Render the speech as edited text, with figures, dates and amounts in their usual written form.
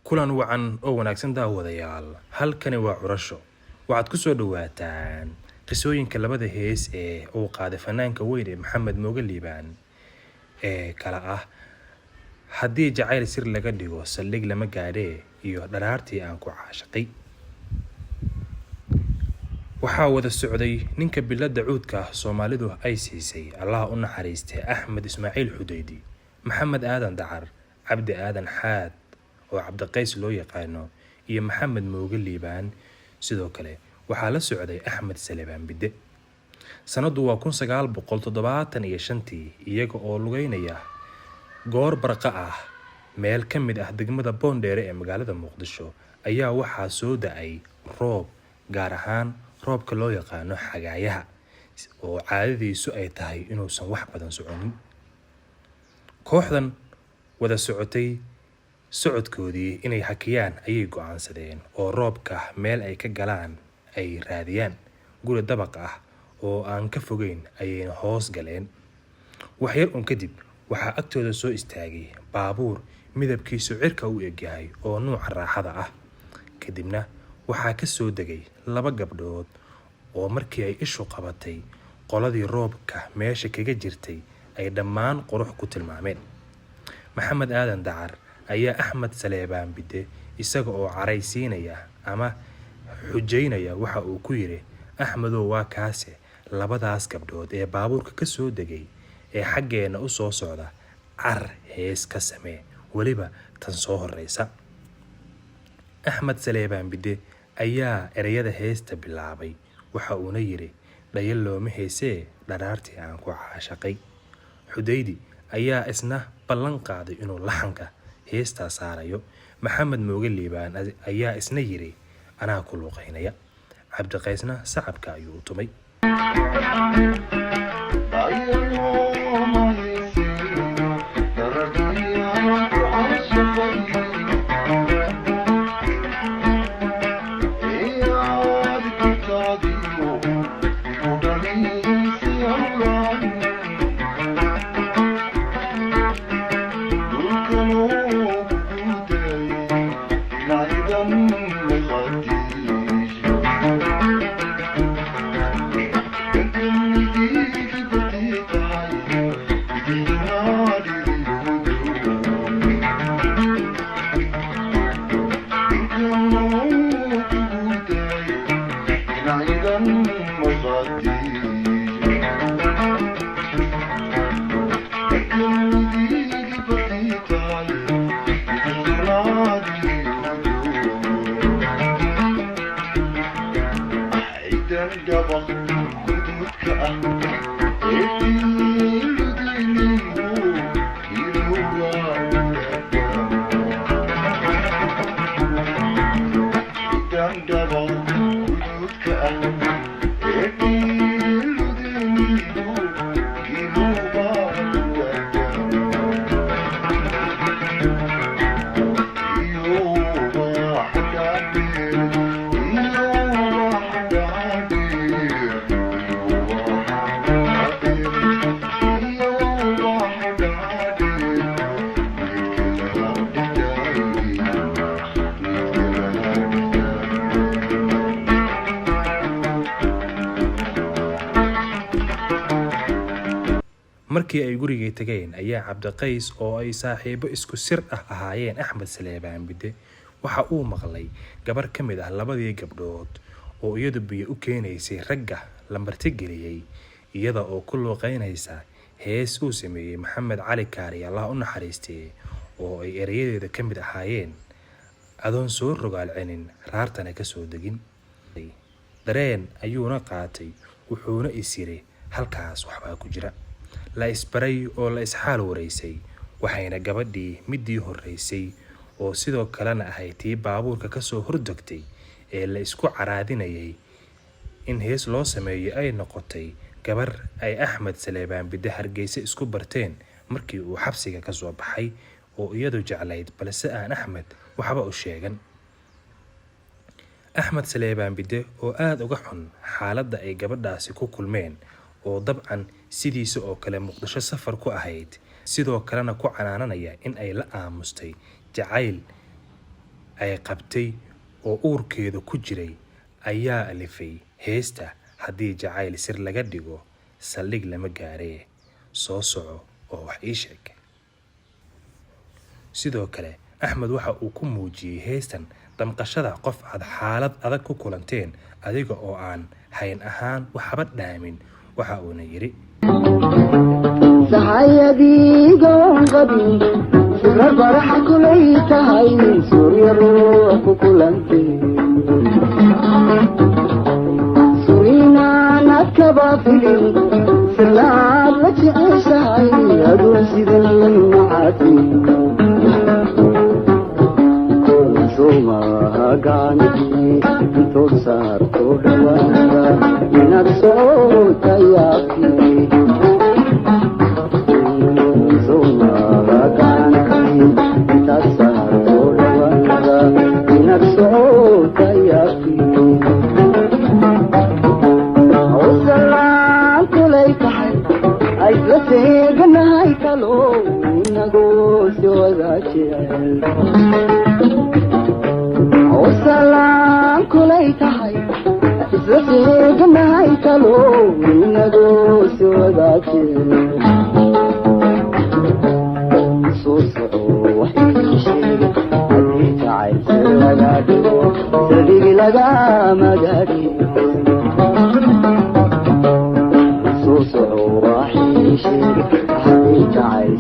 Kulan wacan oo wanaagsan, daawadayaal. Halkani waa Curasho. Waxaad ku soo dhawaataan qisooyinka labada hees ee uu qaaday fanaanka weyn ee Maxamed Mooge Liibaan ee kala ah "Haddii Jacayl Sir Laga Dhigo Saldhig Lama Gaadhee" iyo "Dharaartii Aan Ku Caashaqay". Waxaa wada socday ninka bilada cuudka Soomaalidu ay siisay, Allah u naxariistay, Axmed Ismaaciil Xudaydi, Maxamed Aadan Dacar, Cabdi Aadan Xaad oo Cabdiqays loo yaqaano, iyo Maxamed Mooge Liibaan. Sidoo kale waxaa la socday Axmed Salebaan Bidde. Sanadu waa 1975-tii. Iyaga oo lugeynaya goor barqa ah meel ka mid ah degmada Boondheere ee magaalada Muqdisho ayaa waxaa soo da'ay roob, gaar ahaan roobka loo yaqaano xagaayaha oo caadadiisu ay tahay inuusan wax badan soconin. Kooxdan wada socotay socodkoodii inay hakiyaan ayay go'aansadeen oo roobka meel ay ka galaan ay raadiyaan. Guri dabaq ah oo aan ka fogeyn ayayna hoos galeen. Waxyar un kadib waxaa agtooda soo istaagay baabuur midabkiisu cirka u egyahay oo nuuca raaxada ah. Kadibna waxaa ka soo degay laba gabdhood oo markii ay ishu qabatay qoladii roobka meesha kaga jirtay ay dhammaan qurux ku tilmaameen. Maxamed Aadan Dacar ayaa Axmed Saleebaan Bidde isaga oo caraysiinaya ama xujaynaya waxa uu ku yidhi: "Axmedow, waa kaase labadaas gabdhood ee baabuurka ka soo degay ee xaggeenna u soo socda, car hees ka samee, weliba tan soo horreysa." Axmed Saleebaan Bidde ayaa ereyada heesta bilaabay, waxa uuna yidhi: "Dhayal looma heesee dharaartii aan ku caashaqay." Xudaydi ayaa isna ballan qaaday inuu laxanka heestaa saarayo. Maxamed Mooge Liibaan ayaa isna yidhi: "Anaa ku luuqaynaya." Cabdiqaysna sacabka ayuu u tumay. Markii ay gurigii tageen ayaa Cabdiqays, oo ay saaxiibo isku sir ah ahaayeen Axmed Saleebaan Bidde, waxa uu maqlay gabar ka mid ah labadii gabdhood oo iyadu biyo u keenaysay ragga la martigeliyey, iyada oo ku luuqeynaysa hees uu sameeyey Maxamed Cali Kaari, Allah u naxariistee, oo ay ereyadeeda ka mid ahaayeen "Adoon soo rogaal celin raartana ka soo degin". Dareen ayuuna qaatay, wuxuuna is yiri: "Halkaas waxbaa ku jira." La isbaray oo la isxaal waraysay, waxayna gabadhii midii horreysay oo sidoo kalena ahayd tii baabuurka kasoo hordegtay ee la isku caraadinayay in hees loo sameeyo ay noqotay gabar ay Axmed Saleebaan Bidde Hargeysa isku barteen markii uu xabsiga kasoo baxay, oo iyadu jeclayd balse aan Axmed waxba u sheegan. Axmed Saleebaan Bidde oo aada uga xun xaaladda ay gabadhaasi ku kulmeen, oo dabcan sidiisa oo kale Muqdisho safar ku ahayd, sidoo kalena ku canaananaya in ay la aamustay jacayl ay qabtay oo uurkeeda ku jiray ayaa alifay heesta "Haddii Jacayl Sir Laga Dhigo Saldhig Lama Gaaree Soo Soco oo Wax Ii Sheeg". Sidoo kale Axmed waxa uu ku muujiyey heestan damqashada qof aad xaalad adag ku kulanteen adiga oo aan hayn ahaan waxba dhaamin. Waxa uuna yidhi: Saxayadiigoon qabin sibra baraxa kulay tahay, suurya ruux ku kulantay, surinaanad kaba filin, sirlaad la jeceshahay, adoon sidan macaati somaha gacantii intood saarto dhawaada inaad socotayaabti. Somaha gacantii intaad saarto dhawaada inaad socotayaabti, salaan kulay tahay, aysla seeganahay talo inagoo si wada jecel. Salaan kulay tahay, isla seeganahay talo inagoo si wada jecel. Soo soco, wax ii sheeg haddii jacayl sir laga dhigo saldhigi lagama gaadhiyo. Soo soco, wax ii sheeg haddii jacayl